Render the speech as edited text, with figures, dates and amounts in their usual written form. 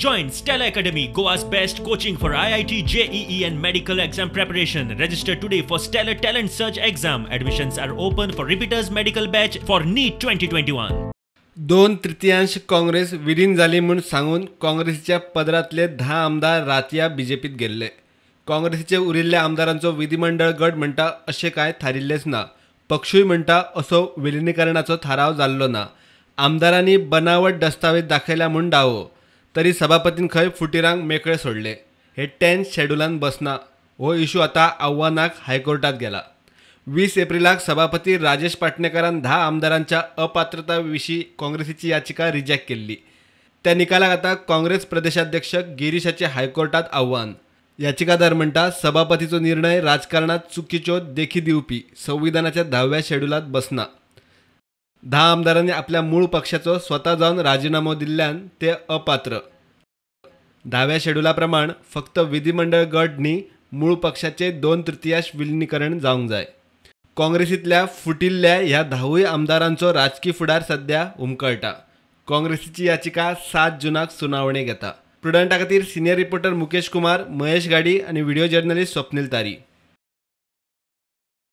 Join Stellar Academy, Goa's best coaching for IIT, JEE and medical exam preparation. Register today for Stellar Talent Search exam. Admissions are open for repeaters medical batch for NEET 2021. 2/3 Congress विलीन जाली म्हूण सांगून काँग्रेसीच्या पदरांतले 10 आमदार रातया बीजेपीत गेल्ले. काँग्रेसीचे उरिल्ल्या आमदारांचो विधिमंडळ गट म्हणटा अशें कांय थारिल्लेंच ना. पक्षूय म्हणटा असो विलिनीकरणाचो थाराव जाल्लो ना. आमदारांनी बनावट दस्तावेज दाखयला म्हूण दावो, तरी सभापतीन खंय फुटीरांक मेकळे सोडले. हे 10 शेड्युलान बसना. हो इशू आतां आव्हानाक हायकोर्टात गेला. 20 एप्रिलाक सभापती राजेश पाटणेकरान 10 आमदारांच्या अपात्रता विशीं काँग्रेसीची याचिका रिजेक्ट केल्ली. त्या निकालाक आतां काँग्रेस प्रदेशाध्यक्ष गिरीशाचे हायकोर्टात आव्हान. याचिकादार म्हणटा सभापतीचो निर्णय राजकारणात चुकीच्यो देखी दिवपी, संविधानाच्या 10व्या शेड्युलात बसना. 10 आमदारांनी आपल्या मूळ पक्षाचो स्वता जावन राजिनामो दिल्ल्यान ते अपात्र. 10व्या शेड्युला प्रमाण फक्त विधिमंडळ गट न्ही, मूळ पक्षाचे 2/3 विलिनीकरण जावंक जाय. काँग्रेसींतल्या फुटिल्ल्या ह्या 10 आमदारांचो राजकी फुडार सध्या हुमकळटा. काँग्रेसीची याचिका 7 जूनाक सुनावणेक येता. प्रुडंटा खातीर सिनियर रिपोर्टर मुकेश कुमार, महेश गाडी आनी व्हिडिओ जर्नलिस्ट स्वप्नील तारी.